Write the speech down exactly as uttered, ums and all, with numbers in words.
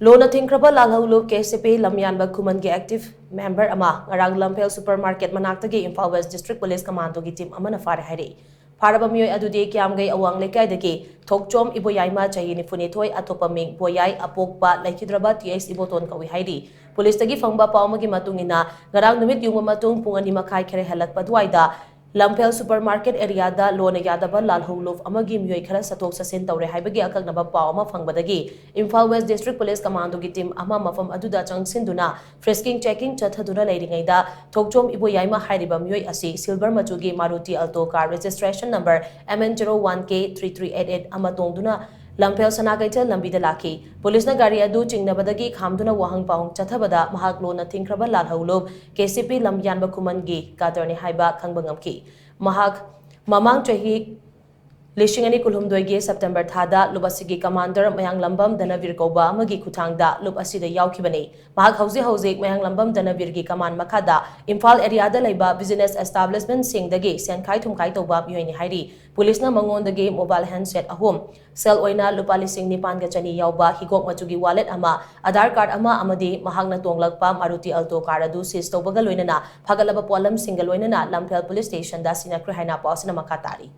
ꯂꯣꯅ ꯊꯤꯡꯈ꯭ꯔꯕ ꯂꯥꯜꯍꯧꯂꯨꯞ K C ꯄꯤ ꯂꯝꯌꯥꯟꯕ ꯈꯨꯃꯟꯒꯤ active member ꯑꯃ ꯉꯔꯥꯡ Lamphel super market ꯃꯅꯥꯛꯇꯒꯤ ꯏꯝꯐꯥꯜ ꯋꯦꯁ ꯗꯤꯁꯇ꯭ꯔꯤꯛ ꯄꯨꯂꯤꯁ ꯀꯃꯥꯟꯗꯣꯒꯤ ꯇꯤꯝ ꯑꯃꯅ ꯐꯥꯔꯦ ꯍꯥꯏꯔꯤ꯫ ꯐꯥꯔꯕ ꯃꯤꯑꯣꯏ ꯑꯗꯨꯗꯤ ꯀꯤꯌꯥꯝꯒꯩ ꯑꯋꯥꯡ ꯂꯩꯀꯥꯏꯗꯒꯤ ꯊꯣꯛꯆꯣꯝ ꯏꯕꯣꯌꯥꯏꯃ, ꯆꯍꯤ ꯅꯤꯐꯨꯅꯤꯊꯣꯏ, ꯑꯇꯣꯞꯄ ꯃꯤꯡ ꯕꯣꯌꯥꯏ, ꯑꯄꯣꯛꯄ ꯂꯩꯈꯤꯗ꯭ꯔꯕ ꯇꯤ ꯑꯦꯁ ꯏꯕꯣꯇꯣꯟ ꯀꯧꯏ ꯍꯥꯏꯔꯤ꯫ ꯄꯨꯂꯤꯁꯇꯒꯤ ꯐꯪꯕ ꯄꯥꯎ ꯑꯃꯒꯤ ꯃꯇꯨꯡ ꯏꯟꯅ, ꯉꯔꯥꯡ ꯅꯨꯃꯤꯠ ꯌꯨꯡꯕ ꯃꯇꯨꯡ ꯄꯨꯡ ꯑꯅꯤ ꯃꯈꯥꯏ ꯈꯔ ꯍꯦꯜꯂꯛꯄ ꯑꯗꯨꯋꯥꯏꯗ ꯂꯝꯐꯦꯜ ꯁꯨꯄꯔ ꯃꯥꯔꯀꯦꯠ ꯑꯦꯔꯤꯌꯥꯗ ꯂꯣꯅ ꯌꯥꯗꯕ ꯂꯥꯜꯍꯧꯂꯨꯞ ꯑꯃꯒꯤ ꯃꯤꯑꯣꯏ ꯈꯔ ꯆꯠꯊꯣꯛ ꯆꯠꯁꯤꯟ ꯇꯧꯔꯦ ꯍꯥꯏꯕꯒꯤ ꯑꯀꯛꯅꯕ ꯄꯥꯎ ꯑꯃ ꯐꯪꯕꯗꯒꯤ ꯏꯝꯐꯥꯜ ꯋꯦꯁ ꯗꯤꯁꯇ꯭ꯔꯤꯛ ꯄꯨꯂꯤꯁ ꯀꯃꯥꯟꯗꯣꯒꯤ ꯇꯤꯝ ꯑꯃ ꯃꯐꯝ ꯑꯗꯨꯗ ꯆꯪꯁꯤꯟꯗꯨꯅ ꯐ꯭ꯔꯤꯁꯀꯤꯡ ꯆꯦꯀꯤꯡ ꯆꯠꯊꯗꯨꯅ ꯂꯩꯔꯤꯉꯩꯗ, ꯊꯣꯛꯆꯣꯝ ꯏꯕꯣꯌꯥꯏꯃ ꯍꯥꯏꯔꯤꯕ ꯃꯤꯑꯣꯏ ꯑꯁꯤ ꯁꯤꯜꯚꯔ ꯃꯆꯨꯒꯤ Maruti alto car registration number M N zero one K three three eight eight ꯑꯃ ꯇꯣꯡꯗꯨꯅ ꯂꯝꯐꯦꯜ ꯁꯅꯥ ꯀꯩꯊꯦꯜ ꯂꯝꯕꯤꯗ ꯂꯥꯛꯈꯤ꯫ ꯄꯨꯂꯤꯁꯅ ꯒꯥꯔꯤ ꯑꯗꯨ ꯆꯤꯡꯅꯕꯗꯒꯤ ꯈꯥꯝꯗꯨꯅ ꯋꯥꯍꯪ ꯄꯥꯎꯍꯪ ꯆꯠꯊꯕꯗ ꯃꯍꯥꯛ ꯂꯣꯟꯅ ꯊꯤꯡꯈ꯭ꯔꯕ ꯂꯥꯜꯍꯧꯂꯨꯞ ꯀꯦ ꯁꯤ ꯄꯤ ꯂꯝꯌꯥꯟꯕ ꯈꯨꯃꯟꯒꯤ ꯀꯥꯗꯔꯅꯤ ꯍꯥꯏꯕ ꯈꯪꯕ ꯉꯝꯈꯤ꯫ ꯃꯍꯥꯛ ꯃꯃꯥꯡ ꯆꯍꯤ ꯂꯤꯁꯤꯡ ꯑꯅꯤ ꯀꯨꯟꯍꯨꯝꯗꯣꯏꯒꯤ ꯁꯦꯞꯇꯦꯝꯕꯔ ꯊꯥꯗ ꯂꯨꯞ ꯑꯁꯤꯒꯤ ꯀꯃꯥꯟꯗꯔ ꯃꯌꯥꯡꯂꯝꯕꯝ ꯙꯅꯕꯤꯔ ꯀꯧꯕ ꯑꯃꯒꯤ ꯈꯨꯠꯊꯥꯡꯗ ꯂꯨꯞ ꯑꯁꯤꯗ ꯌꯥꯎꯈꯤꯕꯅꯤ꯫ ꯃꯍꯥꯛ ꯍꯧꯖꯤꯛ ꯍꯧꯖꯤꯛ ꯃꯌꯥꯡꯂꯝꯕꯝ ꯙꯅꯕꯤꯔꯒꯤ ꯀꯃꯥꯟ ꯃꯈꯥꯗ ꯏꯝꯐꯥꯜ ꯑꯦꯔꯤꯌꯥꯗ ꯂꯩꯕ ꯕꯤꯖꯤꯅꯦꯁ ꯑꯦꯁꯇꯥꯕ꯭ꯂꯤꯁꯃꯦꯟꯁꯤꯡꯗꯒꯤ ꯁꯦꯟꯈꯥꯏ ꯊꯨꯝꯈꯥꯏ ꯇꯧꯕ ꯃꯤꯑꯣꯏꯅꯤ ꯍꯥꯏꯔꯤ꯫ ꯄꯨꯂꯤꯁꯅ ꯃꯉꯣꯟꯗꯒꯤ ꯃꯣꯕꯥꯏꯜ ꯍꯦꯟꯗꯁꯦꯠ ꯑꯍꯨꯝ, ꯁꯦꯜ ꯑꯣꯏꯅ ꯂꯨꯄꯥ ꯂꯤꯁꯤꯡ ꯅꯤꯄꯥꯟꯒ ꯆꯅꯤ ꯌꯥꯎꯕ ꯍꯤꯒꯣꯛ ꯃꯆꯨꯒꯤ ꯋꯥꯂꯦꯠ ꯑꯃ, ꯑꯙꯥꯔ ꯀꯥꯔꯗ ꯑꯃ ꯑꯃꯗꯤ ꯃꯍꯥꯛꯅ ꯇꯣꯡꯂꯛꯄ ꯃꯥꯔꯨꯇꯤ ꯑꯜꯇꯣ ꯀꯥꯔ ꯑꯗꯨ ꯁꯤꯖ ꯇꯧꯕꯒ ꯂꯣꯏꯅꯅ ꯐꯒꯠꯂꯕ ꯄꯣꯠꯂꯝꯁꯤꯡꯒ ꯂꯣꯏꯅꯅ ꯂꯝꯐꯦꯜ ꯄꯨꯂꯤꯁ ꯁ꯭ꯇꯦꯁꯟꯗ ꯁꯤꯟꯅꯈ꯭ꯔꯦ ꯍꯥꯏꯅ ꯄꯥꯎ ꯑꯁꯤꯅ ꯃꯈꯥ ꯇꯥꯔꯤ꯫